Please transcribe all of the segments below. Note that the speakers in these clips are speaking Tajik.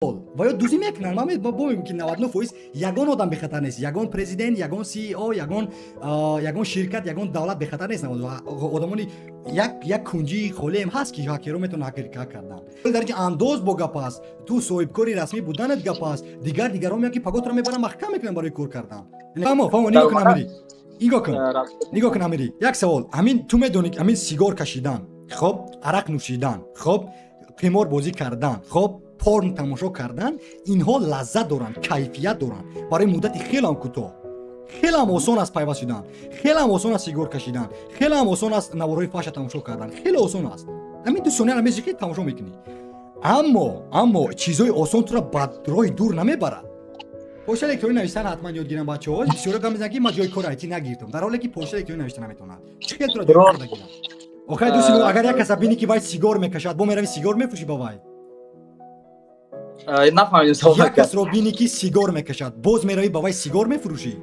Ва ё дузӣ мекунанд. Ман мегӯям, ки 99% ягон одам бехатар нест, ягон президент, ягон CEO, ягон ширкат, ягон давлат бехатар нест. Одамони як кунҷии холиам ҳаст, ки ҳакерҳо метавонанд ҳак кардан. Дар инҷа андоз бо гап аст, ту соҳибкори расмӣ буданат гап аст, дигар дигарон меянд, ки паготро мебаранд, маҳкам мекунанд барои кор кардан. Фаҳмо, фаҳмо. Нигоҳ кун, Амирӣ, нигоҳ кун, нигоҳ кун, Амирӣ, як савол. Ҳамин ту медонӣ, ҳамин сигор кашидан, хоб, арақ нӯшидан, хоб, қимор бозӣ кардан, хоб, порн тамошо кардан, инҳо лаззат доранд, кайфият доранд барои муддати хелеам кӯтоҳ. Хелеам осон аст пайваст шудан, хелеам осон аст сигор кашидан, хелеам осон аст наворҳои фаҳша тамошо кардан, хеле осон аст. Ҳамин 2 сонияро мезиқи, тамошо мекунӣ. Аммо чизҳои осон туро ба роҳи дур намебарад. Почта электронӣ навиштан ҳатман ёд гирам, бачаҳо. Бисёро гап мезананд, ки ман ҷои кори айти нагирифтам, дар ҳоле ки почта электронӣ навишта наметавонад. Чӣ хел туро ҷои кор нагирам? Охай, дӯсти, агар як каса бинӣ, ки вай сигор мекашад, бо мерави, сигор мефурӯшӣ ба вай? Нафаҳмидам. Як касро бинӣ, ки сигор мекашад, боз меравӣ, ба вай сигор мефурӯшӣ?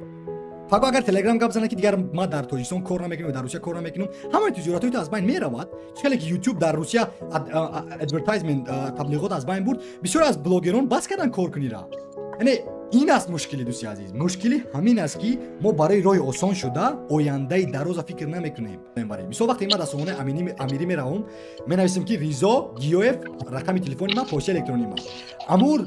Фақат агар Телеграм гап занад, ки дигар ман дар Тоҷикистон кор намекунам, дар Русия кор намекунам, ҳамаи тиҷоратҳои ту аз байн меравад. Чӣ хеле ки Ютуб дар Русия advertisement, таблиғот аз байн бурд, бисёр аз блогерон бас кардан кор кунира. Яъне ин аст мушкили, дӯсти азиз. Мушкили ҳамин аст, ки мо барои роҳи осон шуда ояндаи дароза фикр намекунем. Мисол, вақте ман дар сомонаи Амирӣ меравам, менависем, ки Ризо Гиёев, рақами телефони ман, почтаи электронии ман, амур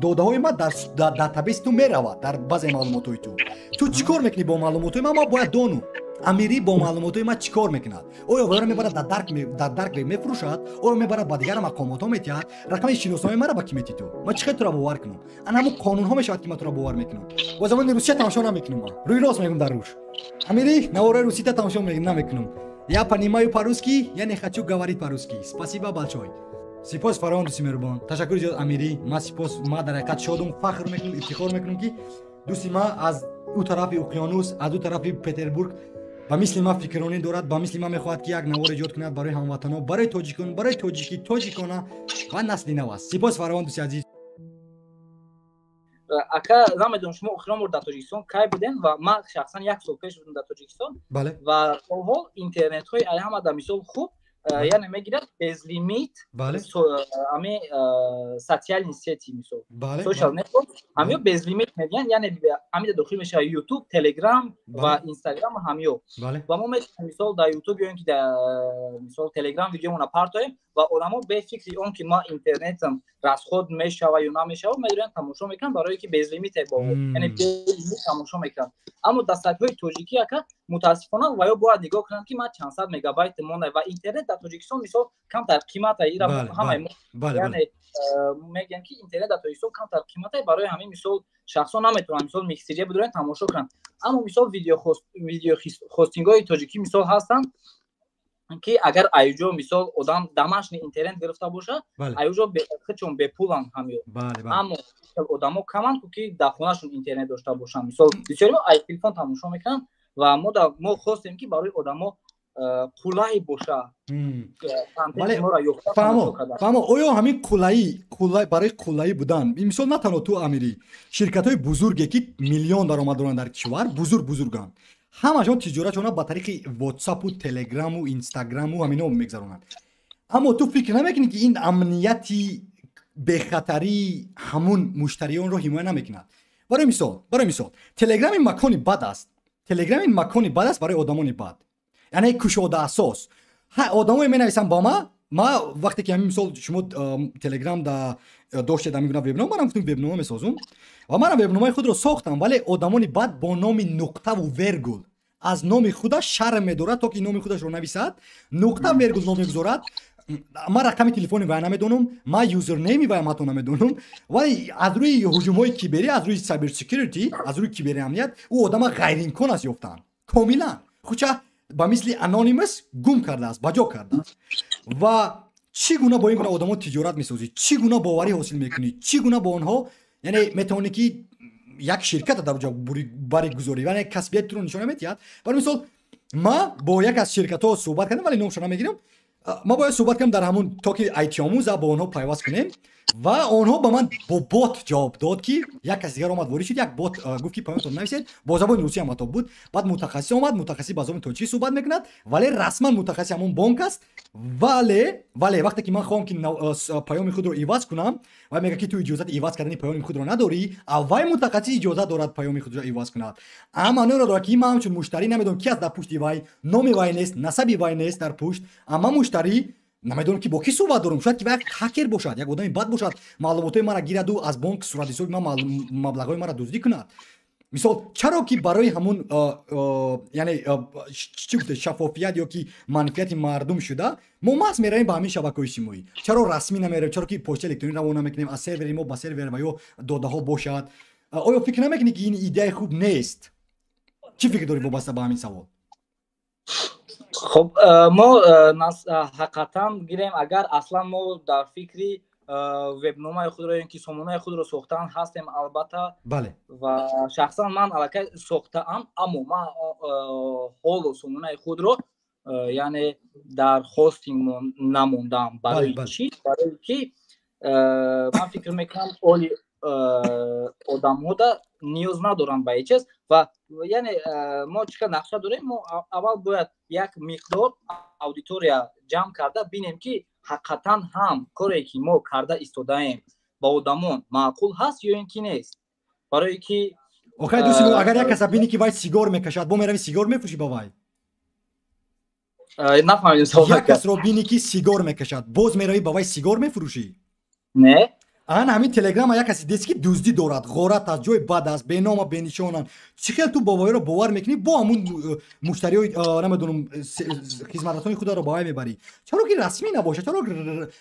додаҳои ман дар датабейси ту меравад, дар базаи маълумотҳои ту. Ту чӣ кор мекунӣ бо маълумотҳои ман? Ман бояд донум, Амирӣ бо маълумотҳои ман чӣ кор мекунад. Оё вайро мебарад, дар dark web мефурӯшад? Оё мебарад, ба дигар мақомотҳо метиҳад? Рақами шиносномаи маро ба кӣ метиҳ ту? Ман чӣ хел туро бовар кунам? Ана ҳамун қонунҳо мешавад, ки ман туро бовар мекунам. Бо забони русия тамошо намекунам, ман рӯи рост мегӯм. Дар руш, Амирӣ, навораи русита тамошо намекунам. Я понимаю по-русски, я не хочу говорить по-русски. Спасибо большое. Сипос фаровон, дӯсти меҳрубон. Ташаккури зиёд, Амирӣ. Ман сипос, ман дар ҳақиқат шодум, фахр мекунам, ифтихор мекунам, ки дӯсти ман аз ӯ тарафи уқёнус, аз ӯ тарафи Петербург ба мисли ман фикрронӣ дорад, ба мисли ман мехоҳад, ки як навор эҷод кунад барои ҳамватанҳо, барои тоҷикон, барои тоҷикӣ, тоҷикона ва насли нав аст. Сипос фаровон, дӯсти азиз. Ака, намедонам, шумо охирон бор дар Тоҷикистон кай будем ва ман шахсан як сол пеш будам дар Тоҷикистон ва то ҳол интернетҳои ай ҳама дар мисол хуб, яъне мегирад безлимит, ами социальные сети, мисол social network, ҳамиё безлимит мегӯянд, яъне ҳамида дохил мешавад Ютуб, Телеграм ва Инстаграм, ҳамиё. Ва мо метавонем, мисол, дар Ютуб ё ин ки дар, мисол, Телеграм видеомона партоем ва одамо бефикри он ки ма интернетам расход мешава ё намешава, медоранд, тамошо мекунанд, барое ки безлимите бо, яъне безлимит тамошо мекунанд. Аммо дар сайтҳои тоҷикӣ, ака, мутаассифона, ва ё бояд нигоҳ кунанд, ки ман чанд сад мегабайт монда ва интернет дар Тоҷикистон, мисол, камтар қимата. Ира ҳамаи яъне мегӯянд, ки интернет дар Тоҷикистон камтар қимата, барои ҳамин, мисол, шахсон наметавонанд, мисол, миксерия бидоранд, тамошо кунанд. Аммо, мисол, видеохостингҳои тоҷикӣ, мисол, ҳастанд, ки агар аюҷо, мисол, одам домашний интернет гирифта бошад, аюҷо худшон бепуланд ҳамё. Аммо одамо каманд, ки дар хонашон интернет дошта бошанд. Мисол, бисёриҳо ай телефон тамошо мекунанд ва мо хостем, ки барои одамо қулай боша. Фаҳмо, оё ҳамин қулайӣ, барои қулайӣ будан, мисол, на танҳо ту, Амирӣ, ширкатҳои бузурге, ки миллион даромад доранд дар кишвар, бузург бузурганд, ҳамашон тиҷоратшона ба тариқи Ватсапу, Телеграму, Инстаграму, ҳамино мегзаронанд. Аммо ту фикр намекунӣ, ки ин амнияти бехатарии ҳамун муштариёнро ҳимоя намекунад? Барои мисол, Телеграми макони бад аст, Телеграми макони бад аст барои одамони бад, яъне кушода асос одамое менависанд ба ма. Ма вақте ки ҳамин, мисол, шумо Телеграм да доштед ҳамин гуна вебнома, манам гуфтам, вебнома месозум ва манам вебномаи худро сохтам. Вале одамони бад бо номи нуқтаву вергул, аз номи худаш шарм медорад, то ки номи худашро нависад, нуқта, вергул ном мегузорад. Ман рақами телефони вай намедонам, ман юзернейми ваям ҳатто намедонам, вале аз рӯи ҳуҷумҳои киберӣ, аз рӯи cyber security, аз рӯи кибери амният ӯ одама ғайриимкон аст ёфтан комилан. Хуча ба мисли Anonymous гум кардааст, ба ҷо кардааст. Ва чӣ гуна бо ин гуна одамо тиҷорат месозӣ? Чӣ гуна боварӣ ҳосил мекунӣ? Чӣ гуна бо онҳо, яъне, метавонӣ, ки як ширката дар оҷа бари гузорӣ, яъне касбияти туро нишона метиҳад? Барои мисол, ма бо як аз ширкатҳо суҳбат кардам, вале номшо намегирам. Ма бояд суҳбат кардам дар ҳамун, то ки айтиомӯза бо онҳо пайваст кунем. Ва онҳо ба ман бо бот ҷавоб дод, ки як кас дигар омад, ворид шуд, як бот гуфт, ки паёмтон нависед, бо забони русӣ ҳам ҳатто буд. Баъд мутахассис омад, мутахассис ба забони тоҷикӣ суҳбат мекунад, вале расман мутахассиси ҳамон бонк аст. Вале вақте ки ман хоҳам, ки паёми худро иваз кунам, вай мегӯяд, ки ту иҷозати иваз кардани паёми худро надорӣ, а вай мутахассис иҷозат дорад паёми худро иваз кунад. А маъноро дорад, ки ман ҳамчун муштарӣ намедонам, ки аст дар пушти вай, номи вай нест, насаби вай нест дар пушт, а ман муштарӣ намедонам, ки бо кӣ суҳбат дорам. Шояд ки вай як хакер бошад, як одами бад бошад, маълумотҳои маро гираду аз бонк суратҳисоби ман маблағҳои маро дуздӣ кунад. Мисол, чаро ки барои ҳамун, яъне чӣ гуфте, шаффофият ё ки манфиати мардум шуда, мо маҳз меравем ба ҳамин шабакаҳои иҷтимоӣ? Чаро расмӣ намеравем? Чаро ки почтаи электронӣ равон намекунем, аз сервери мо ба сервер ва ё додаҳо бошад? Оё фикр намекунӣ, ки ин идеяи хуб нест? Чӣ фикр дорӣ вобаста ба ҳамин савол? Хуб, мо ҳақиқатан гирем, агар аслан мо дар фикри вебномаи худро ё ки сомонаи худро сохтан ҳастем, албатта. Ва шахсан ман аллакай сохтаам, аммо ман ҳоло сомонаи худро, яъне дар хостинг намондам. Барои чӣ? Барои ки ман фикр мекунам, оли одамҳода ниёз надоранд ба ҳеҷ чиз. Ва яъне мо чӣ қадр нақша дорем? Мо аввал бояд як миқдор аудитория ҷамъ карда бинем, ки ҳақиқатан ҳам коре, ки мо карда истодаем, ба одамон маъқул ҳаст ё ин ки нест, барое ки Охай, дӯсти, агар як каса бинӣ, ки вай сигор мекашад, бо мерави сигор мефурӯшӣ ба вай? Нафаҳмидем. Як касро бинӣ, ки сигор мекашад, боз меравӣ ба вай сигор мефурӯшӣ? Не. Ана ҳамин Телеграма як касе дист, ки дуздӣ дорад, ғорат аст, ҷои бад аст, бенома бенишонанд. Чӣ хел ту бо вайро бовар мекунӣ, бо ҳамун муштариҳои, намедонам, хизматрасони худро ба вай мебарӣ? Чаро ки расмӣ набошад? Чаро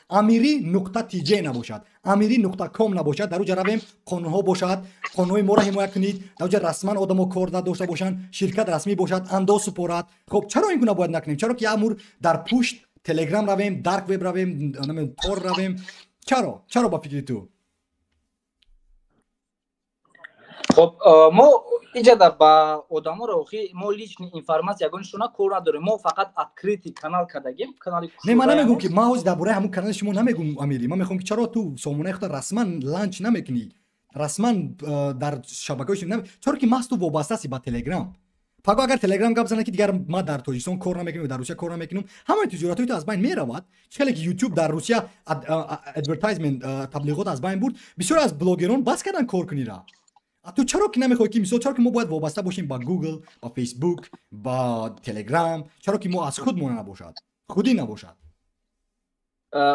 Амири.тж набошад, Амири.ком набошад? Дар уҷа равем, қонунҳо бошад, қонунҳои моро ҳимоя кунед, дар уҷа расман одамо кор надошта бошанд, ширкат расмӣ бошад, андоз супорад. Хоб, чаро ин гуна бояд накунем? Чаро ки амур дар пушт Телеграм равем, дарк веб равем, Тор равем? Чаро ба фикри ту? Хоб, мо иҷада ба одаморо охи мо личный информация ягоншона кор надорем, мо фақат открытый канал кардагим, канали. Не, ман намегӯм, ки ман ҳозир дар бораи ҳамун канали шумо намегӯм, Амири. Ман мехоҳам, ки чаро ту сомонаи худро расман launch намекунӣ, расман дар шабакаҳои шумо? Чаро ки маҳз ту вобаста ҳастӣ ба Телеграм? Паго агар Телеграм гап занад, ки дигар ман дар Тоҷикистон кор намекунам, дар Русия кор намекунам, ҳамаи тиҷоратҳои ту аз байн меравад. Чӣ хеле ки Ютуб дар Русия advertisement, таблиғот аз байн бурд, бисёр аз блогерон бас кардан кор кунира. Ту чаро ки намехоҳӣ, ки мисол, чаро ки мо бояд вобаста бошем ба Google, ба Facebook, ба Телеграм? Чаро ки мо аз худ мона набошад, худӣ набошад?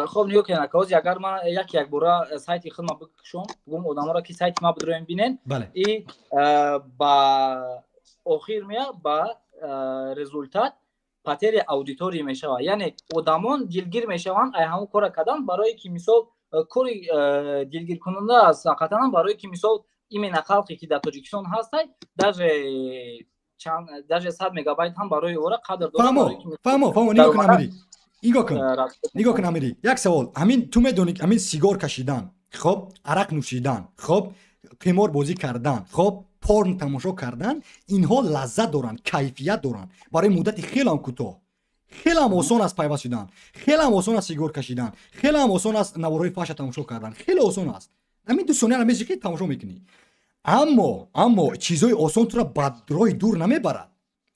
Хоб, нигоҳ кунед, ҳозир агар ман як якбора сайти худма бикушом, бугум одаморо, ки сайти ма бидроем, бинен, и ба охир меяд, ба результат потеря аудитория мешавад, яъне одамон дилгир мешаванд ай ҳамон кора кардан, барое ки мисол кори дилгиркунанда аст ҳақиқатан, барое ки мисол именно халқе, ки дар Тоҷикистон ҳастай, даже 100 мегабайт ҳам барои ора қадр. Фаҳмо, фаҳмо, фаҳмо. Нигоҳ кун, Амири, нигоҳ кун, нигоҳ кун, Амири, як савол. Ҳамин ту медонӣ, ҳамин сигор кашидан, хоб, арақ нӯшидан, хоб, қимор бозӣ кардан, хоб, порн тамошо кардан, инҳо лаззат доранд, кайфият доранд барои муддати хелам кӯтоҳ. Хелам осон аст пайваст шудан, хелам осон аст сигор кашидан, хелам осон аст наворҳои фаҳша тамошо кардан, хеле осон аст. Ҳамин 2 сонияро мезиқи, тамошо мекунӣ. Аммо чизҳои осон тура ба роҳи дур намебарад,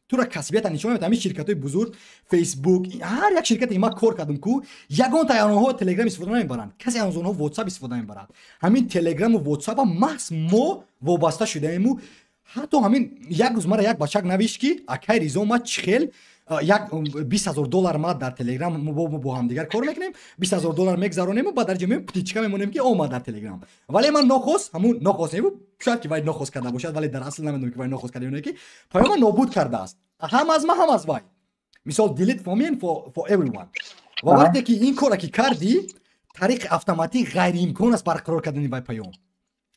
тура касбията нишон намедиҳад. Ҳамин ширкатҳои бузург, Фейсбук, ҳар як ширкате ки ман кор кардам ку, ягонта аз онҳо Телеграм истифода намебаранд, касе аз онҳо Ватсап истифода намебарад. Ҳамин Телеграму Ватсапа маҳз мо вобаста шудаему. Ҳатто ҳамин як рӯз мара як бачак навишт, ки акай Ризо, ма чӣ хел як 20 000 доллар ма дар Телеграм бо ҳамдигар кор мекунем, 20 000 доллар мегзаронему, баъд дар ҷо птичка мемонем, ки омад дар Телеграм. Вале ман нохост, ҳамун нохост, шояд ки вай нохост карда бошад, вале дар асл намедонам, ки вай нохост карда ё не, ки паёма нобуд кардааст, ҳам аз ман, ҳам аз вай. Мисол, delete for me and for everyone. Ва вақте ки ин кора ки кардӣ, тариқи автоматӣ ғайриимкон аст барқарор кардани вай паём,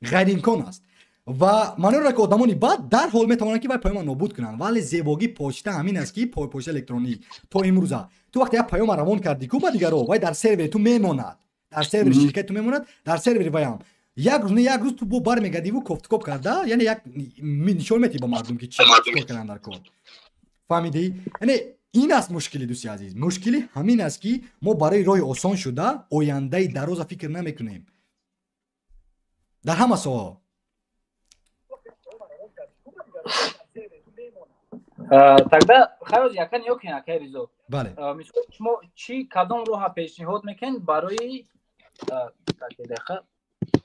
ғайриимкон аст. Ва маъноро ки одамони бад дарҳол метавонанд, ки вай паёма нобуд кунанд. Вале зебогии почта ҳамин аст, ки почта электронӣ то имрӯза ту вақте як паёма равон кардӣ ку ба дигаро, вай дар сервери ту мемонад, дар сервери ширкати ту мемонад, дар сервери вайам. Як рӯз не, як рӯз ту бо бармегардиву кофтукоб карда, яъне як нишон метиҳӣ ба мардум, ки чӣ кор кардан дар кор. Фаҳмидӣ? Яъне ин аст мушкили, дӯсти азиз. Мушкили ҳамин аст, ки мо барои роҳи осон шуда ояндаи дароза фикр намекунем. Дар ҳама соҳаҳо. Тогда хайр, яка нигоҳ кунед, акай Ризо. Бале. Мисол, шумо чӣ кадом роҳа пешниҳод мекунед барои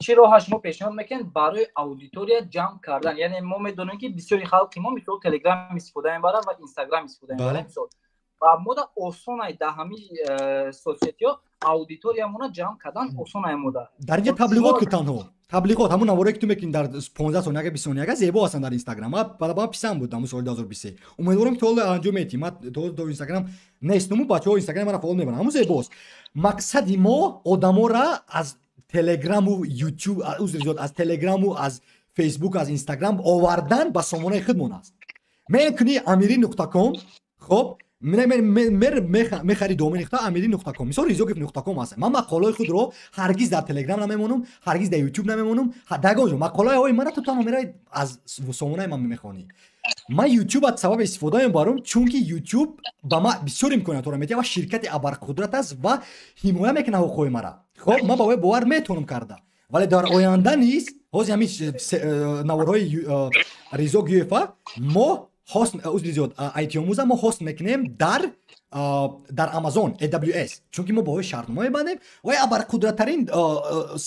чӣ роҳа шумо пешниҳод мекунед барои аудитория ҷамъ кардан? Яъне мо медонем, ки бисёри халқи мо мисол Телеграм истифода мебарад ва Инстаграм истифода мебарад, мисол. Ва мода осонай дар ҳамин соцсетиҳо аудиториямона ҷамъ кардан осонай мода. Дар инҷа таблиғот ки танҳо таблиғот, ҳамун наворое ки ту мекунӣ дар 15 сония, 20 сония, зебо ҳастанд дар Инстаграм. Ман ба писанд буд ҳамун соли 2023. Умедворам, ки то ҳоло анҷом метӣ. Ман то Инстаграм нестуму бачаҳо Инстаграм мара фаъол мебаранд. Ҳамун зебост. Мақсади мо одаморо аз Телеграму Ютуб, узр зиёд, аз Телеграму аз Фейсбук, аз Инстаграм овардан ба сомонаи худмон аст. Мекунӣ amiri.com, хоб, мехари домени худро amiri.com, мисол rizogif.com аст. Ман мақолаҳои худро ҳаргиз дар Телеграм намемонам, ҳаргиз дар Ютуб намемонам, дар ягон ҷо мақолаҳои маро ту танҳо меравӣ аз сомонаи ман мехонӣ. Ман Ютуб аз сабаб истифода мебарам, чунки Ютуб ба ман бисёр имкониятҳоро медиҳад ва ширкати абарқудрат аст ва ҳимоя мекунад ҳуқуқҳои мара. Хоб, ман ба вай бовар метавонам карда, вале дар оянда низ ҳозир ҳамин наворҳои Ризо Гиёева мо хост, узри зиёд, IT-омӯза мо хост мекунем дар Amazon AWS, чунки мо бо ҳои шартнома мебандем ва абарқудраттарин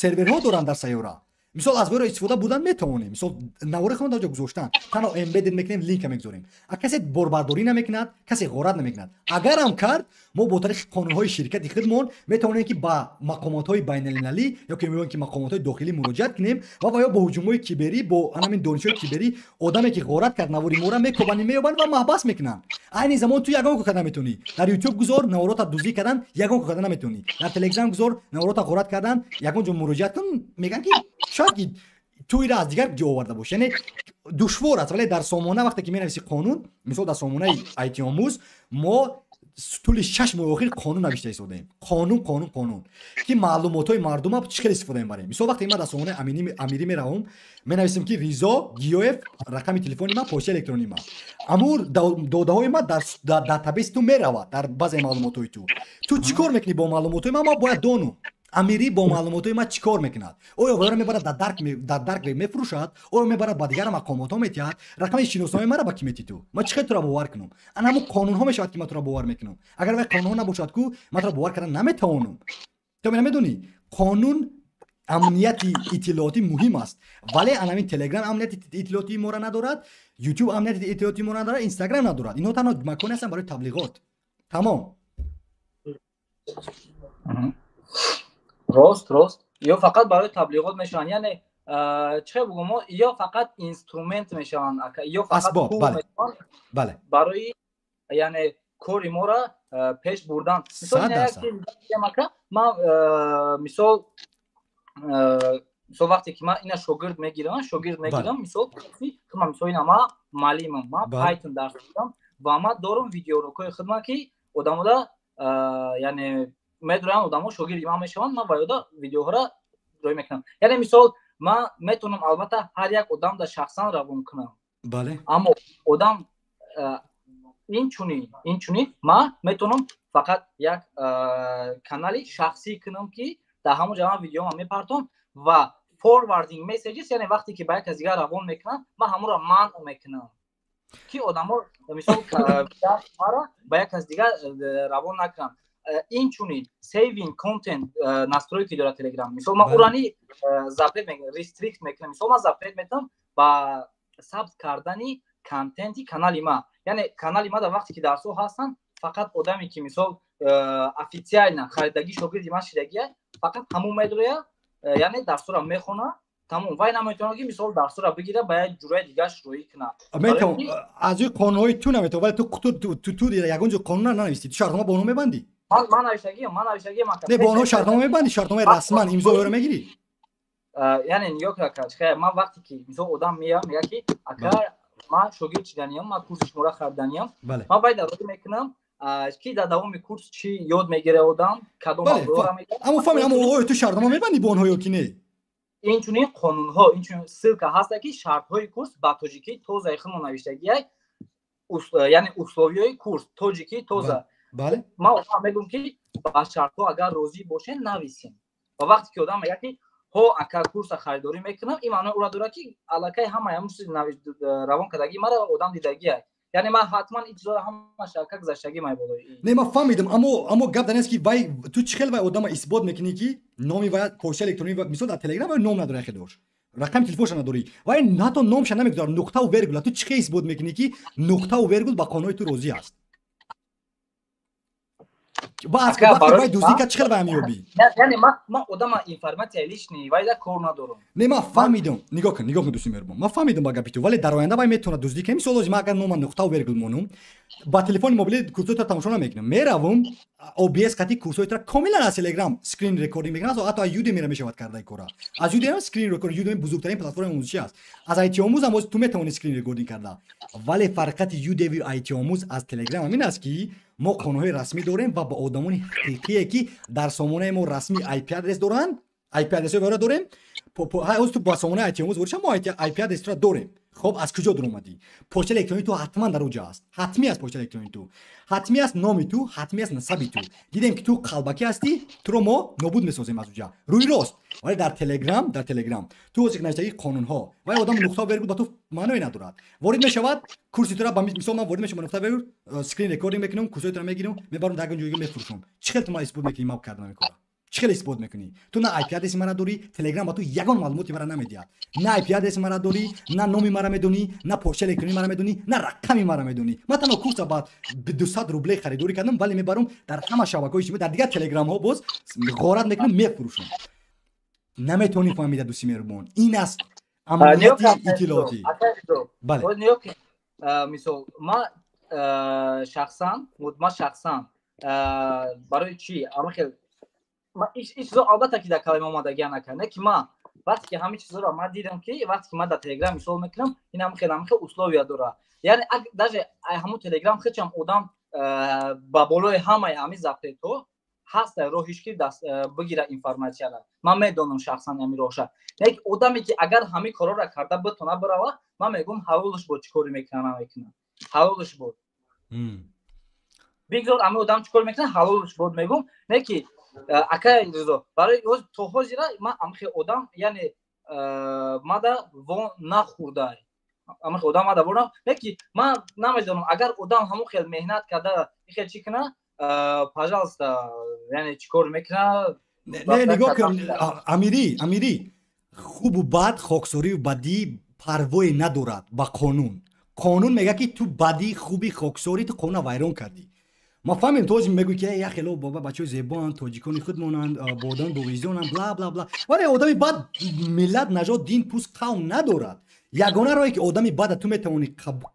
серверҳо доранд дар сайёра. Мисол, аз вайро истифода бурдан метавонем. Мисол, навори худро дар ҷо гузоштан, танҳо embedded мекунем, линка мегузорем. А касе борбардорӣ намекунад, касе ғорат намекунад. Агарам кард, мо бо тариқи қонунҳои ширкати худмон метавонем, ки ба мақомотҳои байналмилалӣ ё ки мегӯем, ки мақомотҳои дохилӣ муроҷиат кунем ва ё бо ҳуҷумҳои киберӣ, бо ҳамин донишҳои киберӣ одаме ки ғорат кард навори моро мекобанд, меёбанд ва маҳбас мекунанд. Айни замон ту ягон кор карда наметавонӣ. Дар Ютуб гузор, наворота дуздӣ кардан, ягон кор карда наметавонӣ. Дар Телеграм гузор, наворота ғорат кардан, ягон ҷо муроҷиат кун, мегӯянд, ки шояд ки ту ира аз дигар ҷо оварда бошӣ. Яъне душвор аст, вале дар сомона вақте ки менависи қонун, мисол дар сомонаи IT-омӯз мо тӯли 6 моҳи охир қонун навишта истодаем. Қонун, қонун, қонун, ки маълумотҳои мардума чӣ хел истифода мебарем. Мисол, вақте ман дар сомонаи Амирӣ меравам, менависем, ки Ризо Гиёев, рақами телефони ман, почтаи электронии ман, амур додаҳои ман дар датабейси ту меравад, дар баъзе маълумотҳои ту. Ту чӣ кор мекунӣ бо маълумотҳои ман? Ман бояд донам, Амирӣ бо маълумотҳои ман чӣ кор мекунад. Оё вайро мебарад дар дарк мефурӯшад, оё мебарад ба дигар мақомотҳо метиҳад? Рақами шиносномаи маро ба кӣ метӣ ту? Ман чӣ хел туро бовар кунам? Ана ҳамун қонунҳо мешавад, ки ман туро бовар мекунам. Агар вай қонунҳо набошад ку, ман туро бовар кардан наметавонам. Ту намедонӣ, қонун, амнияти иттилоотӣ муҳим аст, вале анамин Телеграм амнияти иттилоотии моро надорад, Ютуб амнияти иттилоотии моро надорад, Инстаграм надорад. Инҳо танҳо маконе ҳастанд барои таблиғот, тамом. Рост, рост. Ё фақат барои таблиғот мешаванд, яъне чӣ бугум, ё фақат инструмент мешаванд, ё фақат пул мешаванд барои, яъне, кори моро пеш бурдан. Ман мисол вақте ки ман ина шогирд мегирам, мисол, ман мисол ина ман муаллимам, ман Python дарс медиҳам ва ман дорам видеоурокҳои худман, ки одамода, яъне, медонам, одамо шогирди ман мешаванд, ман ваёда видеоҳоро рӯй мекунам. Яъне, мисол, ман метавонам, албатта, ҳар як одам дар шахсан равон кунам, аммо одам инчунин ман метавонам фақат як канали шахсӣ кунам, ки дар ҳамон ҷо ман видеома мепартом ва forwarding messages, яъне вақте ки ба як кас дигар равон мекунам, ман ҳамонро манъ мекунам, ки одамо, мисол, маро ба як кас дигар равон накунанд. Инчунин saving content настройки дорад Telegram. Мисол, ман урани запрет мекунам, restrict мекунам. Мисол, ман запрет метавам ба сабт кардани контенти канали ман. Яъне канали ма дар вақте ки дарсҳо ҳастанд, фақат одаме ки, мисол, официально харидагӣ шогирди ман шидагия, фақат ҳамон медроя, яъне дарсҳоро мехона, тамом. Вай наметавонад, ки, мисол, дарсҳоро бигира, ба як ҷураи дигар шурӯӣ кунад. Аз ӯи қонунҳои ту наметавон, вале ту ягон ҷо қонун нанавистӣ. Ту шартнома бо онҳо мебандӣ? Ман навиштагиам, ман навиштагиам. Не, бо онҳо шартнома мебандӣ, шартномаи расман имзоро мегирӣ? Яъне нигоҳ кун, ман вақте ки, мисол, одам меяд, мегӯяд, ки ака, ман шогирд шиданиям, ман курси шуморо хариданиям, ман вай дароӣ мекунам, ки дар давоми курс чӣ ёд мегирад одам, кадом мавзӯъро мегирад. Аммо фаҳмед, аммо оё ту шартнома мебандӣ бо онҳо ё ки не? Инчунин қонунҳо, инчунин ссылка ҳаста, ки шартҳои курс ба тоҷикӣ тозаи худмон навиштагиай, яъне условияи курс тоҷикӣ тоза. Ман одам мегӯям, ки ба шартҳо агар розӣ бошед, нависем. Ва вақте ки одам мегӯяд, ки Ҳо, ака, курса харидорӣ мекунам, ин маънои ӯра дорад, ки аллакай ҳамаи ҳамун чизи равон кардагӣ мара одам дидагиай. Яъне ман ҳатман ин чизоро ҳамааш ака гузаштагӣ май болои. Не, ман фаҳмидам, аммо гап дар ин аст, ки вай ту чӣ хел вай одама исбот мекунӣ, ки номи вай, почта электронӣ, мисол, дар Телеграм вай ном надорад, хелош рақами телефонша надорӣ, вай ҳатто номша намегузорад, нуқтаву вергула. Ту чӣ хел исбот мекунӣ, ки нуқтаву вергул ба қонуҳои ту розӣ аст? Вай дуздӣ кард, чӣ хел вай меёбӣ? Яъне ман одама информация личный вайда кор надорам. Не, ман фаҳмидам. Нигоҳ кун, нигоҳ кун, дӯсти меҳрубон, ман фаҳмидам ба гапи ту, вале дар оянда вай метавонад дуздӣ кунад. Мисол, ҳозир ман агар нома нуқтаву вергул монум, ба телефони мобилӣ курсои туро тамошо намекунам, меравам, OBS қати курсои туро комилан аз Телеграм скрин рекординг мекунам. Ҳатто аз Udemy мешавад кардаи кора, аз Udemy скрин рекорд. Udemy бузургтарин платформаи омӯзишӣ аст. Аз IT Омӯз ҳам ту метавонӣ скрин рекординг карда, вале фарқияти Udemy, IT Омӯз аз Телеграм ҳамин аст, ки мо қонунҳои расмӣ дорем ва ба одамони ҳақиқие, ки дар сомонаи мо расмӣ IP адрес доранд, IP адресҳои вайро дорем. Ҳоз ту ба сомонаи IT Омӯз ворид шав, мо IP адресро дорем. Хоб, аз куҷо дуромадӣ? Почта электронии ту ҳатман дар оҷа аст. Ҳатмӣ аст почта электронии ту, ҳатмӣ аст номи ту, ҳатмӣ аст насаби ту. Дидем, ки ту қалбакӣ ҳастӣ, туро мо нобуд месозем аз уҷа рӯи рост. Вале дар Телеграм ту ҳозир навиштагии қонунҳо, вай одам нуқта вергул ба ту маъное надорад. Ворид мешавад, курси тура, ба мисол, ман ворид мешавам, нуқта вергул скрин рекординг мекунам, курсои тура мегирам, мебарам, дар ягон ҷойга мефурӯшам. Чӣ хел ту ман исбот мекунӣ, ман кардам ин кора? Чӣ хел исбот мекунӣ? Ту на IP адреси мара дорӣ, Телеграм ба ту ягон маълумоти мара намедиҳад. На IP адреси мара дорӣ, на номи мара медонӣ, на почта электронии мара медонӣ, на рақами мара медонӣ. Ман танҳо курса ба 200 рубле харидорӣ кардам, вале мебарам, дар ҳама шабакаҳои иҷтимоӣ, дар дигар телеграмҳо боз ғорат мекунам, мефурӯшам. Наметавонӣ фаҳмида, дӯсти меҳрубон. Ин аст амнияти иттилоотӣ. Бале, мисол, ман шахсан барои чӣ ама хел ин чизо, албатта, ки дар калима омадагия накард, не ки ман вақте ки ҳамин чизоро ман дидам, ки вақте ки ман дар Телеграм мисол мекунам, ин ҳам хел, ҳам хел условия дорад. Яъне даже ҳамун Телеграм хечам одам ба болои ҳамаи ҳамин запрет ҳо ҳаст роҳиш, ки даст бигира информатсияра. Ман медонам шахсан ҳамин роҳша. Лекин одаме, ки агар ҳамин корҳоро карда битона бирава, ман мегӯям, ҳалолш буд, чӣ коре мекунад, намекунад, ҳалолш буд. Бигзор ҳамин одам чӣ кор мекунад, ҳалолш буд, мегӯм. Не ки, акай Ризо, барои то ҳозира ман амхе одам, яъне мада во нахӯрдай, амхе одам мада во, не ки ман намедонам, агар одам ҳамон хел меҳнат карда хел чӣ кунад, пожалуйста, яъне чӣ кор мекунад. Не, нигоҳ кун, Амирӣ, Амирӣ, хубу бад, хоксорию бадӣ парвое надорад ба қонун. Қонун мегӯяд, ки ту бадӣ, хуби, хоксорӣ, ту қонуна вайрон кардӣ. Ма фаҳмем, ту ҳозир мегӯӣ, ки як хело баба бачаҳои зебоанд, тоҷикони худмонанд, бо одами бовиҷдонанд, бла бла бла. Вале одами бад миллат, нажод, дин, пӯст, қавм надорад. Ягона роҳе, ки одами бада ту метавонӣ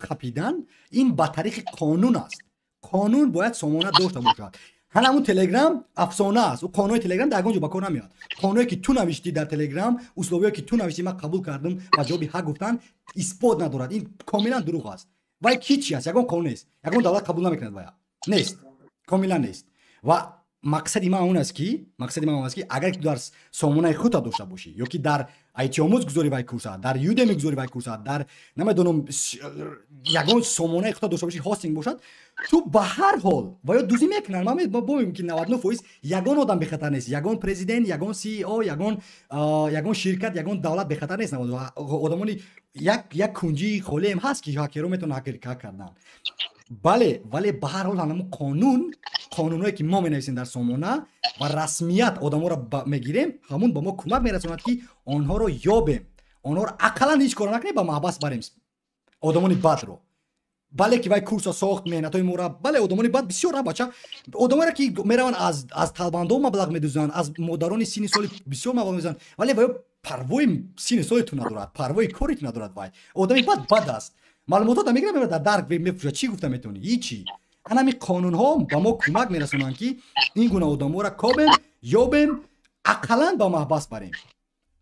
қапидан, ин ба тариқи қонун аст. Қонун бояд сомона дошта бошад. Ҳамун Телеграм афсона аст. Ӯ қонуни Телеграм дар ягон ҷо ба кор намеояд. Қонуне, ки ту навиштӣ дар Телеграм, условие ки ту навиштӣ, ман қабул кардам ва ҷавоби ҳақ гуфтан, исбот надорад. Ин комилан дурӯғ аст. Вай ки чи аст? Ягон қонун нест, ягон давлат қабул намекунад вая. Нест, комилан нест. Ва мақсади ман он аст, ки агар ту дар сомонаи худта дошта бошӣ ё ки дар IT Омӯз гузори вай курса, дар Udemy гузори вай курса, дар намедонам, ягон сомонаи худта дошта бошӣ, хостинг бошад, ту ба ҳар ҳол ва ё дуздӣ мекунанд. Ман бомем, ки 99% ягон одам бехатар нест, ягон президент, ягон CEO, ягон ширкат, ягон давлат бехатар нест. Одамони як кунҷии холиам ҳаст, ки ҳакерҳо метавонанд ҳакер кардан. Бале, вале ба ҳар ҳол ҳамун қонун, қонунҳое, ки мо менависем дар сомона ва расмият одаморо мегирем, ҳамун ба мо кӯмак мерасонад, ки онҳоро ёбем, онҳоро ақаллан ҳеҷ кора накунем, ба маҳбас барем одамони бадро. Бале, ки вай курса сохт, меҳнатҳои мора. Бале, одамони бад бисёр, на бача, одамоеро, ки мераванд, аз талбандо маблағ медузанд, аз модарони синни соли бисёр маблағ медузанд, вале вай парвои синни соли ту надорад, парвои кори ту надорад. Вай одами бад бад аст. Маълумотҳо мегирад, мебарад, дар дарк мефурӯшад. Чӣ гуфта метавонӣ? Ҳичи. Ҳанами қонунҳо ба мо кӯмак мерасонанд, ки ин гуна одамҳоро кобем, ёбем, ақаллан ба маҳбас барем.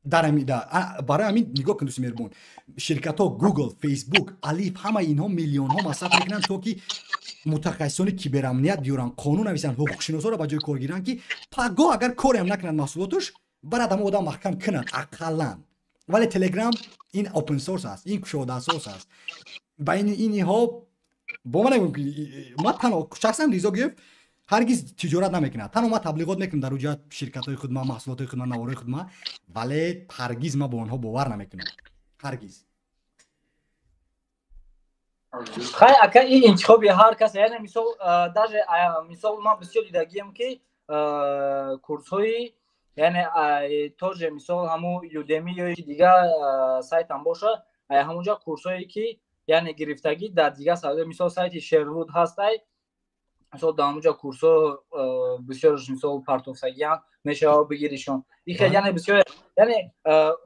Барои ҳамин нигоҳ кун, дӯсти меҳрубон, ширкатҳо Google, Facebook, Алиф, ҳамаи инҳо миллионҳо масраф мекунанд, то ки мутахассисони киберамният биёранд, қонун нависанд, ҳуқуқшиносоро ба ҷои кор гиранд, ки пагоҳ агар кореам накунанд, маҳсулотуш барад, ҳама одам маҳкам кунанд ақаллан. Вале Телеграм ин open source аст, ин кушодаасос аст. Ба инҳо бо ман нагӯм, ки ман танҳо шахсан Ризо Гиев Ҳаргиз тиҷорат намекунад. Танҳо ман таблиғот мекунам дар уҷа ширкатҳои худ, ма маҳсулотҳои худ, ма навораи худ, ма, вале ҳаргиз ма бо онҳо бовар намекунам. Ҳаргиз. Хай, ака, ин интихоби ҳар кас, яъне мисол, даже мисол ман бисёр дидагием, ки курсҳои, яъне тоже мисол ҳамун Udemy ё дигар сайтам боша, ҳамунҷа курсҳое ки, яъне гирифтагӣ дар дигар, мисол, сайти Шервуд ҳастай, мисол, дар ҳамунҷа курсҳо бисёрш, мисол, партофтагиам, мешава бигиришон. Ихел, яъне бисёр, яъне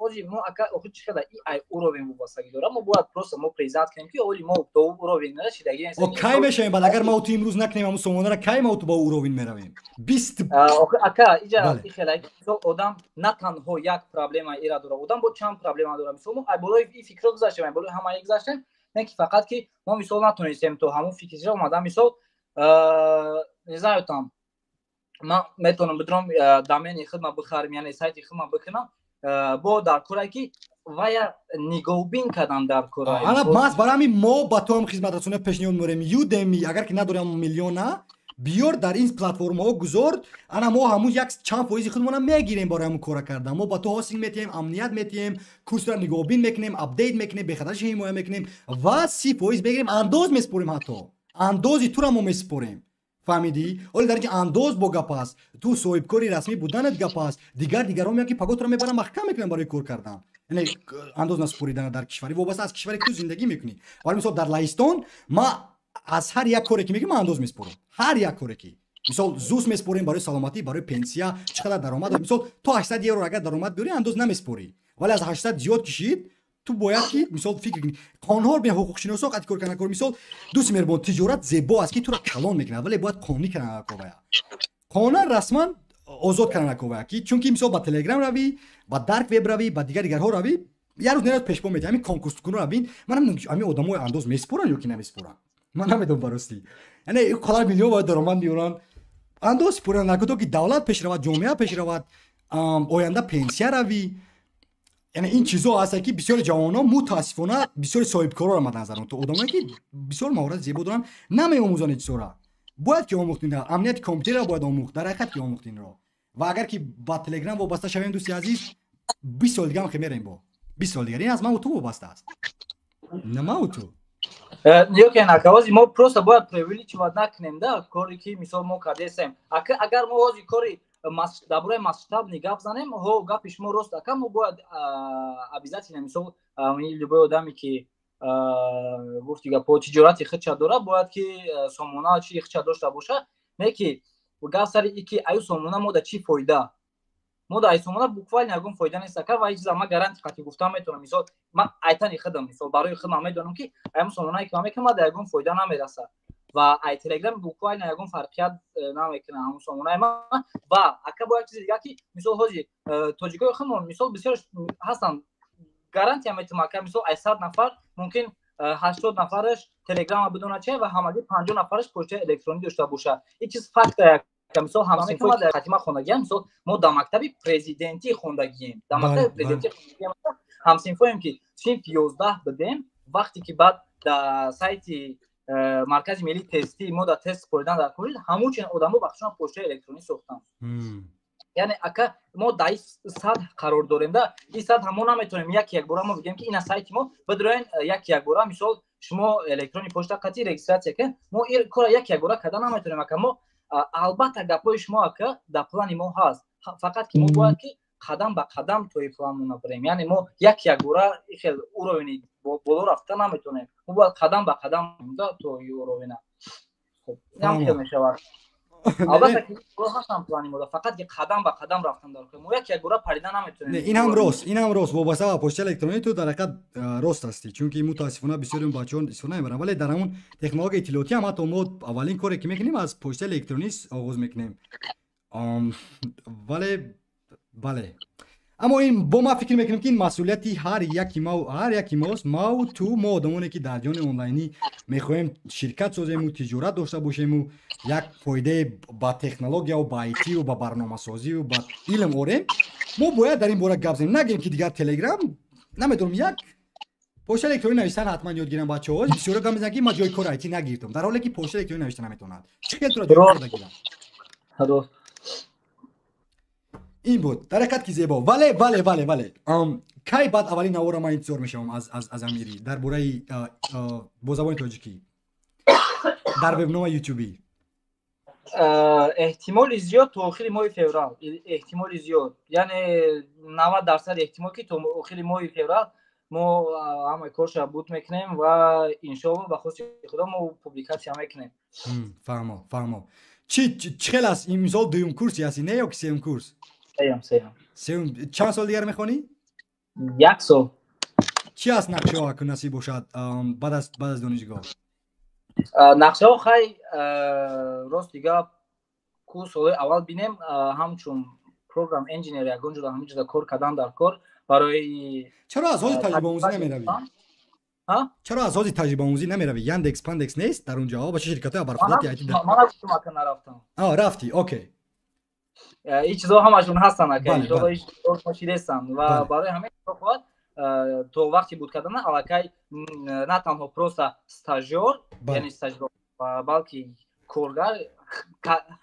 ози мо, ака, охир чӣ хела и ай уровень вобастагӣ дорад. Мо бояд просто мо признать кунем, ки оли мо до уровень нарасидагӣ. О, кай мешавем баъд, агар ма ту имрӯз накунем ҳамун сомонаро, кай ма ту ба уровень меравем? Бист Ака, иҷа ихела, мисол, одам на танҳо як проблема ира дорад, одам бо чанд проблема дорад. Мисол, мо ай болои и фикрро гузаштем, ай болои ҳамаи гузаштем, не ки фақат ки мо, мисол, натонистем то ҳамун фикрро омада. Мисол, не знаю, там ман метавонам бидурам, домени худма бихарем, яъне сайти худма бикунам, бо дар коре ки вая нигоҳбин кардам дар кора. Ана, маҳз барои ҳамин мо ба ту ҳам хизматрасониё пешниҳод меорем. Udemy агар ки надорем, миллиона биёр, дар ин платформаҳо гузор. Ана, мо ҳамун як чанд фоизи худмона мегирем барои ҳамун кора кардан. Мо ба ту хостинг метиҳем, амният метиҳем, курсро нигоҳбин мекунем, апдейт мекунем, бехатараши ҳимоя мекунем ва 30% мегирем, андоз месупорем, ҳатто андози тура мо месупорем. Фаҳмидӣ? Оле дар инҷа андоз бо гап аст, ту соҳибкори расмӣ буданат гап аст. Дигар дигарон меян, ки паго туро мебаранд, маҳкам мекунанд барои кор кардан, яъне андоз насупоридана дар кишвари, вобаста аз кишваре ки ту зиндагӣ мекунӣ. Барои мисол, дар Лаҳистон ма аз ҳар як коре ки мекунам, ман андоз месупорам. Ҳар як коре ки, мисол, ЗУС месупорем барои саломатӣ, барои пенсия, чӣ қадар даромад. Мисол, то 800 евро агар даромад биёрӣ, андоз намесупорӣ, вале аз 800 зиёд кишид, ту бояд ки, мисол, фикр кунӣ. Қонунҳоро бин, ҳуқуқшиносо қати кор кардан кор. Мисол, дӯсти меҳрубон, тиҷорат зебо аст, ки туро калон мекунад, вале бояд қонунӣ кардан аковая, қонунан расман озод кардан аковая, ки чунки, мисол, ба Телеграм равӣ, ба дарк веб равӣ, ба дигар дигарҳо равӣ, як рӯз нерӯз пешпо метиҳ. Ҳамин конкурскунро бин. Ман намедонам, ҳамин одамои андоз месупоранд ё ки намесупоранд, ман намедонам баростӣ. Яъне қадар миллион бояд даромад меоранд, андоз супоранд накунто ки давлат пеш равад, ҷомеа пеш равад, оянда пенсия равӣ. Яъне ин чизо ҳаста, ки бисёри ҷавонон, мутаассифона, бисёри соҳибкорро мад назар, то одамое ки бисёр маҳорати зебо доранд, намеомӯзанд ин чизора. Бояд ки омӯхт инро, амнияти компютерро бояд омӯхт, дар ҳақиқат ки омӯхт инро. Ва агар ки ба Телеграм вобаста шавем, дӯсти азиз, 20 соли дигар ҳам мерем, бо 20 соли дигар. Ин аз ман ту вобаста аст, на мау ту. Ёке, накавози мо просто бояд преувеличивать накунем да коре ки, мисол, мо кардесем. Агар мо ҳози кори дар бораи масштабный гап занем, ҳо, гапи шумо рост, ака. Мо бояд обязательно, мисол, любой одаме ки гуфти гапо, тиҷорати худша дорад, бояд ки сомона чи худша дошта боша. Не ки гап сари и ки аю сомона мо да чӣ фоида? Мо да ай сомона буквально ягон фоида нест, ака. Ва чиза ман гарантия қати гуфтан метавонам. Мисол, ман айтани худам, мисол, барои худам медонам, ки аям сомонае ки ман мекунам, ма да ягон фоида намерасад ва ай Телеграм буквально ягон фарқият намекунад ҳамун сомонаи ман. Ва, ака, бо як чизи дигар, ки, мисол, ҳози тоҷикои худмон, мисол, бисёр ҳастанд, гарантия метавонам, ака, мисол, ай 100 нафар мумкин 80 нафараш Телеграма бидонад че ва ҳамагӣ 50 нафараш почтаи электронӣ дошта бошад. Ин чиз факта. Мисол, ҳамсинфои хатима хондагиам, мисол, мо дар мактаби президентӣ хондагием, дар мактаби президентӣ хондагием, ҳамсинфоем ки синфи 11 будем, вақте ки баъд дар сайти Маркази миллии тестӣ мо дар тест супоридан дар курид, ҳамун одамо ба худшон почтаи электронӣ сохтанд. Яъне, ака, мо дар ин сатҳ қарор дорем. Да ин сатҳ мо наметавонем як якбора мо бигем, ки ина сайти мо, бидроен, як якбора, мисол, шумо электронный почта қатӣ регистрация кунед. Мо ин кора як якбора карда наметавонем, ака. Мо албатта, гапҳои шумо, ака, дар плани мо ҳаст, фақат ки мо бояд ки қадам ба қадам то и планмона бирем. Яъне мо як якбора хел уровени боло рафта наметавонем, мо бояд қадам ба қадам то и уровена. Хуб, хел мешавад. Албатта ки ҳастам плани мо, фақат ки қадам ба қадам рафтан дар мо як якбора парида наметавонем. Ин ҳам рост, ин ҳам рост. Вобаста ба почтаи электронӣ ту дар ҳақиқат рост ҳастӣ, чунки мутаассифона бисёри бачаҳо истифода мебаранд. Вале дар ҳамон технологияи иттилоотӣ ҳам ҳатто мо аввалин коре ки мекунем, аз почтаи электронӣ оғоз мекунем. Вале бале, аммо ин бо ман фикр мекунем, ки ин масъулияти ҳар яки ма, ҳар яки мост, мау ту, мо одамоне ки дар ҷони онлайнӣ мехоҳем ширкат созему, тиҷорат дошта бошему, як фоидае ба технологияву ба айтиву ба барномасозиву ба илм орем, мо бояд дар ин бора гап занем. Нагем, ки дигар Телеграм намедонам як Почта электронӣ навиштан ҳатман ёд гирам, бачаҳо. Бисёро гап мезананд, ки ман ҷои кори IT нагирифтам, дар ҳоле ки почта электронӣ навишта наметавонад. Чӣ хел тура ҷои кор нагирам? Ин буд дар ҳақиқат ки зебо. Вале вале вале вале кай баъд аввалин навора ман интизор мешавам аз Амирӣ дар бораи бо забони тоҷикӣ дар вебнома ютубӣ? Эҳтимоли зиёд то охири моҳи феврал, эҳтимоли зиёд, яъне 90% эҳтимол, ки то охири моҳи феврал мо ҳамаи корша буд мекунем ва иншоалло, ба хости Худо, мо публикатсия мекунем. Фаҳмо, фаҳмо. Чӣ хел аст ин мисол, дуюм курси ҳасти, не, ё ки сеюм курс? Сеюм, сеюм. Сеюм. Чанд сол дигар мехонӣ? Як сол. Чӣ аст нақшаҳо, аку насиб бошад, баъд аз донишгоҳ? Нақшаҳо, хай, рости гап, ку солҳои аввал бинем, ҳамчун program engineer ягон ҷода, ҳамин ҷода кор кардан дар кор барои Чаро аз ҳози таҷрибаомӯзӣ намеравӣ? Чаро аз ҳози таҷрибаомӯзӣ намеравӣ? Яндекс, Пандекс нест дар он ҷо? Ба чӣ ширкатҳои абарқудрати IT? Нарафтам. Рафтӣ, окей. Ин чизҳо ҳамашон ҳастанд, ака, ва барои ҳамин хоҳад то вақти буд кардана аллакай на танҳо просто стажёр, яъне стажёр, балки коргар,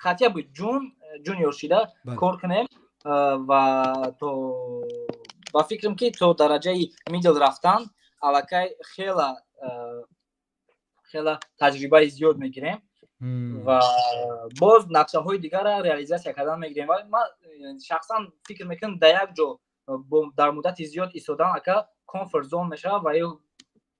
хотя бы junior шида кор кунем ва то, ба фикрам, ки то дараҷаи middle рафтан аллакай хела хела таҷрибаи зиёд мегирем ва боз нақшаҳои дигарро реализатсия кардан мегирем. Ва ман шахсан фикр мекунам, дар як ҷо дар муддати зиёд истодан, ака, comfort zone мешавад ва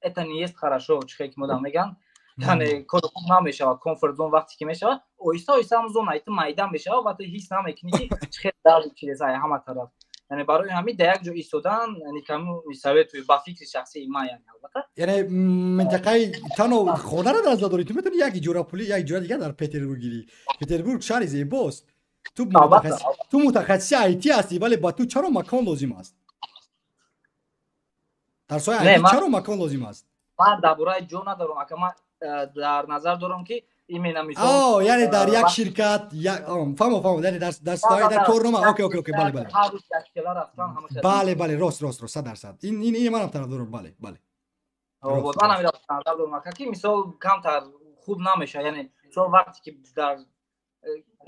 это не есть хорошо, чихе ки модам меган, яъне кори хуб намешавад. Comfort zone вақте ки мешавад, оҳиста оҳиста ҳам зона ту майдан мешавад ва ту ҳис намекунӣ, ки чихел дард чиз ҳама тараф. Яъне барои ҳамин дар як ҷо истодан никому не советую, ба фикри шахсии ман, яъне албатта. Яъне минтақаи танҳо хонаро дар назар дорӣ? Ту метавонӣ як иҷорапулӣ, як иҷора дигар дар Петербург гирӣ. Петербург шаҳри зебост. Ту мутахассиси IT ҳастӣ, вале ба ту чаро макон лозим аст? Дар соҳаи IT чаро макон лозим аст? Ман дар бораи ҷо надорам, ака, ман дар назар дорам, ки именно мисол яъне дар як ширкат, фаҳмо, фаҳмо, яъне дар корнома. Окей, бале, бале, бале, бале, рост, рост, рост, 100%. Ин манам тарафдорам, бале, бале. Ман ҳамин назар дорам, ака, ки мисол камтар хуб намешавад. Яъне мисол вақте ки дар,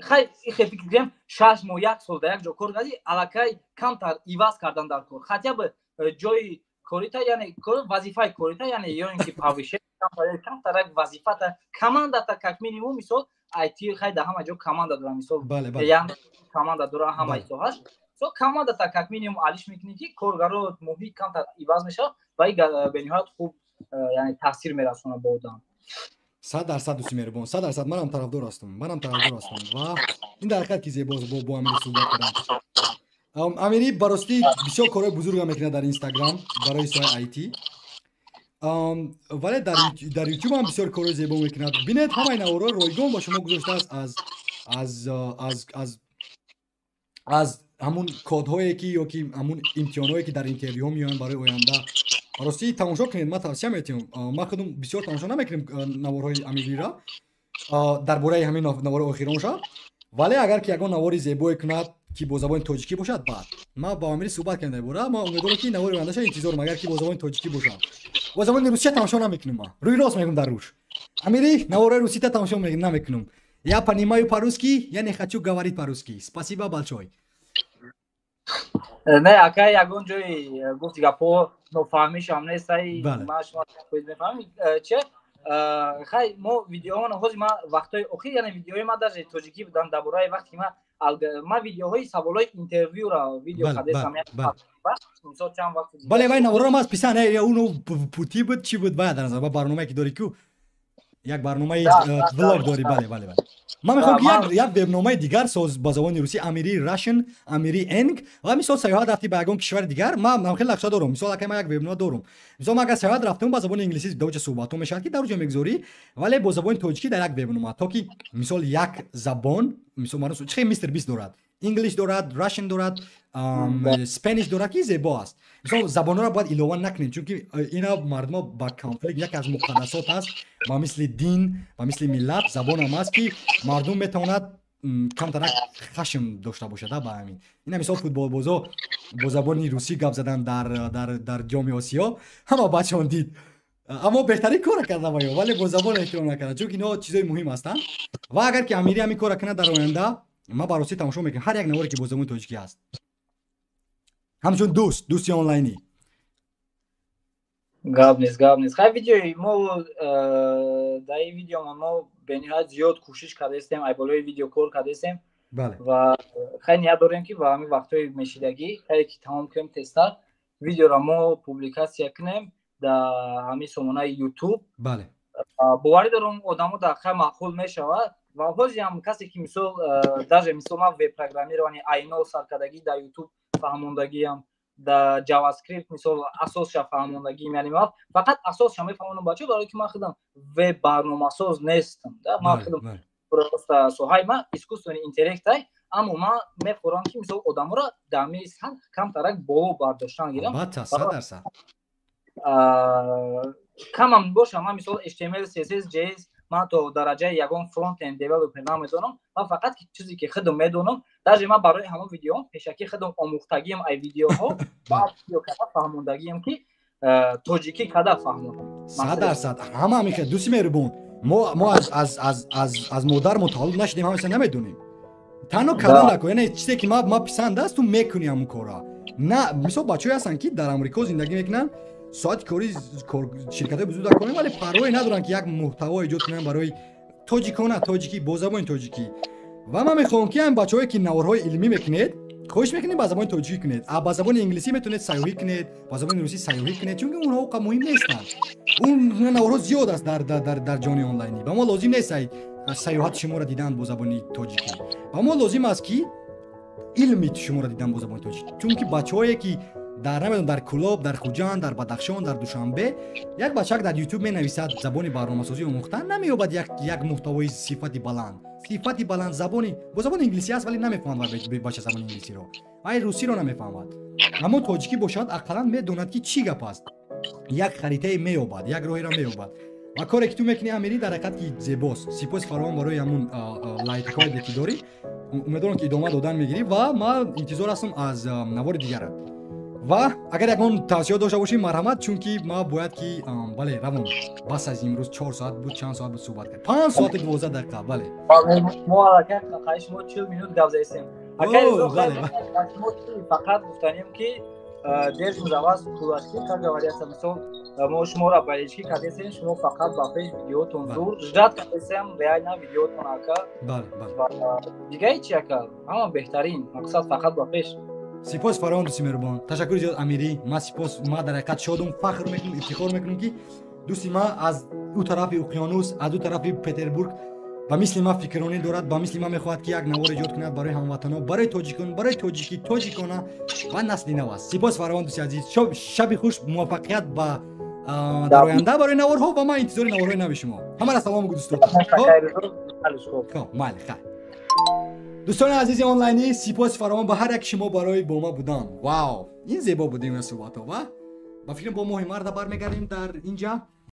хай, ихе фикр кунем, 6 моҳ, як сол дар як ҷо кор кардӣ, аллакай камтар иваз кардан дар кор, хотя бы ҷои корита, яъне вазифаи корита, яъне ё ин ки повышение, камтар як вазифата, командата, как минимум. Мисол, IT, хай, дар ҳама ҷо команда дора, мисол, команда дора ҳамаи соҳаш. Мисол, командата как минимум алиш мекунӣ, ки коргаро, муҳит камтар иваз мешавад ва ин бениҳоят хуб, яъне таъсир мерасонад ба одам. 100%, дӯсти меҳрубон, 100%. Манам тарафдор ҳастам, манам тарафдор ҳастам. Ва ин дар ҳақиқат ки зебост бо Амири суҳбат кардан. Амири баростӣ бисёр корҳои бузурга мекунад дар Инстаграм барои соҳаи IT, вале дар Ютуб ҳам бисёр корҳои зебо мекунад. Бинед, ҳамаи наворҳои ройгон ба шумо гузоштааст аз ҳамун кодҳое ки ё ки ҳамун имтиҳонҳое ки дар интервюҳо меоянд барои оянда. Ростӣ, тамошо кунед, ман тавсия метиҳам. Ман худам бисёр тамошо намекунем наворҳои Амирира дар бораи ҳамин навори охиронша, вале агар ки ягон навори зебое кунад, ки бо забони тоҷикӣ бошад, баъд ман бо Амири суҳбат кардам дар бора. Ман умедворам, ки навори ояндаша интизорам, агар ки бо забони тоҷикӣ бошад. Бо забони русия тамошо намекунам, ман рӯи рост мегӯм. Дар руш, Амири, навораи русита тамошо намекунам. Я понимаю по-русски, я не хочу говорить по-русски. Спасибо большое. Не, ака, ягон ҷои гуфти гапҳо нофаҳмишам нестай, ман шумо мефаҳмем че. Хай, мо видеоҳоно ҳозир, ман вақтҳои охир, яъне видеои ман даже тоҷикӣ будам дар бораи вақте ки ман видеоҳои саволҳои интервюра видео кардесам, мисол, чанд вақт. Бале, вай наворро ман писанд уно пути буд, чӣ буд, вай дар назар барномае ки дорӣ ку, як барномаи влог дорӣ. Бале, бале, бале. Ман мехоҳам, ки як вебномаи дигар соз ба забони русӣ, Амири Russian, Амири Eng. Ва мисол саёҳат рафтӣ ба ягон кишвари дигар, ман хеле нақша дорам. Мисол, акай, ман як вебнома дорам. Мисол, ман агар саёҳат рафтам, ба забони инглисӣ дар суҳбатҳо мешавад, ки дар ҷо мегузорӣ, вале бо забони тоҷикӣ дар як вебнома, то ки мисол як забон, мисол, чӣ Мистер Бист дорад, English дорад, Russian дорад, Spanish дорад, ки зебо аст. Мисол, забонҳоро бояд илова накунем, чунки ина мардумо ба конфликт. Яке аз муқаддасот аст, ба мисли дин, ба мисли миллат забонам аст, ки мардум метавонад камтарак хашм дошта бошад ба ҳамин. Ина мисол футболбозо бо забони русӣ гап задан дар Ҷоми Осиё, ҳама бачаон дид, аммо беҳтарин кора карда ваё, вале бо забон эҳтиром накарда, чунки инҳо чизои муҳим ҳастанд. Ва агар ки Амирӣ ҳамин кора кунад дар оянда, ман ба ростӣ тамошо мекунам ҳар як наворе ки бо забони тоҷикӣ ҳаст, ҳамчун дӯст, дӯсти онлайнӣ. Гап нест, гап нест. Хай, видеои мо, дар ин видео мо бениҳоят зиёд кӯшиш кардаистем, ай болои видео кор кардаистем ва хай, ният дорем, ки ба ҳамин вақтҳои мешидагӣ, хай, ки тамом кунем, тезтар видеоро мо публикатсия кунем дар ҳамин сомонаи Ютуб. Боварӣ дорам, одамо дар хай маъқул мешавад. Ва ҳозиам касе ки, мисол, даже мисол, ман веб программирование айно саркардагӣ дар Ютуб фаҳмондагиам, дар JavaScript, мисол, асосша фаҳмондагиам, яъне ман фақат асосша мефаҳмонам, бачо, барое ки ман худам веб барномасоз нестам да. Ман худам просто соҳаи ман искусственный интеллектай, аммо ман мехоҳам, ки, мисол, одаморо дар ҳамин сатҳ камтарак боло бардоштан гирам. 100%. Камам бошам, ман, мисол, HTML, CSS, JS, ман то дараҷаи ягон frontend developer намедонам. Ман фақат чизе ки худам медонам, даже ман барои ҳамон видеоам пешакӣ худам омӯхтагиам, ай видеоҳо када фаҳмондагиам, ки тоҷикӣ када фаҳмонам. 100%, ҳама ҳамин. Дӯсти меҳрубон, мо аз модар мо таваллуд нашудем, ҳамаша намедонем. Танҳо кардан нако, яъне чизе ки ма писанд аст, ту мекунӣ ҳамун кора. На, мисол, бачаҳое ҳастанд, ки дар Амрико зиндагӣ мекунанд, соати кори ширкатҳои бузург дар кор, вале парвое надоранд, ки як муҳтаво эҷод кунанд барои тоҷикона, тоҷикӣ, бо забони тоҷикӣ. Ва ман мехоҳам, ки ҳамин бачаҳое ки наворҳои илмӣ мекунед, хоҳиш мекунем, ба забони тоҷикӣ кунед. А ба забони инглисӣ метавонед сайёҳӣ кунед, ба забони русӣ сайёҳӣ кунед, чунки онҳо қа муҳим нестанд. Он наворҳо зиёд аст дар ҷони онлайнӣ. Ба мо лозим нест сайёҳати шуморо дидан бо забони тоҷикӣ, ба мо лозим аст, ки илми шуморо дидан бо забони тоҷикӣ. Чунки бачаҳое ки дар, намедонам, дар Кӯлоб, дар Хуҷанд, дар Бадахшон, дар Душанбе, як бачак дар Ютуб менависад «забони барномасозӣ омӯхтан», намеёбад як муҳтавои сифати баланд. Забони бо забони инглисӣ аст, вале намефаҳмад бача забони инглисиро, вай русиро намефаҳмад. Аммо тоҷикӣ бошад, ақаллан медонад, ки чӣ гап аст, як харитае меёбад, як роҳеро меёбад. Ва коре ки ту мекунӣ, Амирӣ, дар ҳақиқат ки зебост. Сипоси фаровон барои ҳамун лайкҳое ки дорӣ. Умедворам, ки идома додан мегирӣ, ва ман интизор ҳастам аз навори дигарат. Ва агар ягон тавсиё дошта бошӣ, марҳамат, чунки ма бояд ки, бале, равон. Бас аз имрӯз 4 соат буд, чанд соат буд суҳбат кард? 5 соати 12 дақиқа, бале. Мо аллакай қай шумо 40 минут гап задистем. Фақат гуфтанем, ки держим за вас кулачки, как говорится. Мисол, мо шуморо болельщики кардесем, шумо фақат ба пеш, видеотон зур, ждать кардесем, реально видеотон, ака. Дига ҳечи, ака, ҳама беҳтарин, мақсад фақат ба пеш. Сипос фаровон, дӯсти меҳрубон, ташаккури зиёд, Амирӣ. Ма сипос, ма дар ҳақиқат шодум, фахр мекунам, ифтихор мекунам, ки дӯсти ма аз ӯ тарафи уқёнус, аз ӯ тарафи Петербург ба мисли ман фикрронӣ дорад, ба мисли ман мехоҳад, ки як навор эҷод кунад барои ҳамватанҳо, барои тоҷикон, барои тоҷикӣ, тоҷикона ва насли нав аст. Сипос фаровон, дӯсти азиз, шаби хуш, муваффақият ба дар оянда барои наворҳо, ва ман интизори наворҳои нави шумо. Ҳамара салом гу дӯстот. Хоб, майли, хайр. Дӯстони азизи онлайнӣ, сипоси фаровон ба ҳар яки шумо барои бо ма будан. Вау, ин зебо буд ин суҳбатҳо. Ва ба фикрам, бо моҳи марта бармегардем дар инҷа.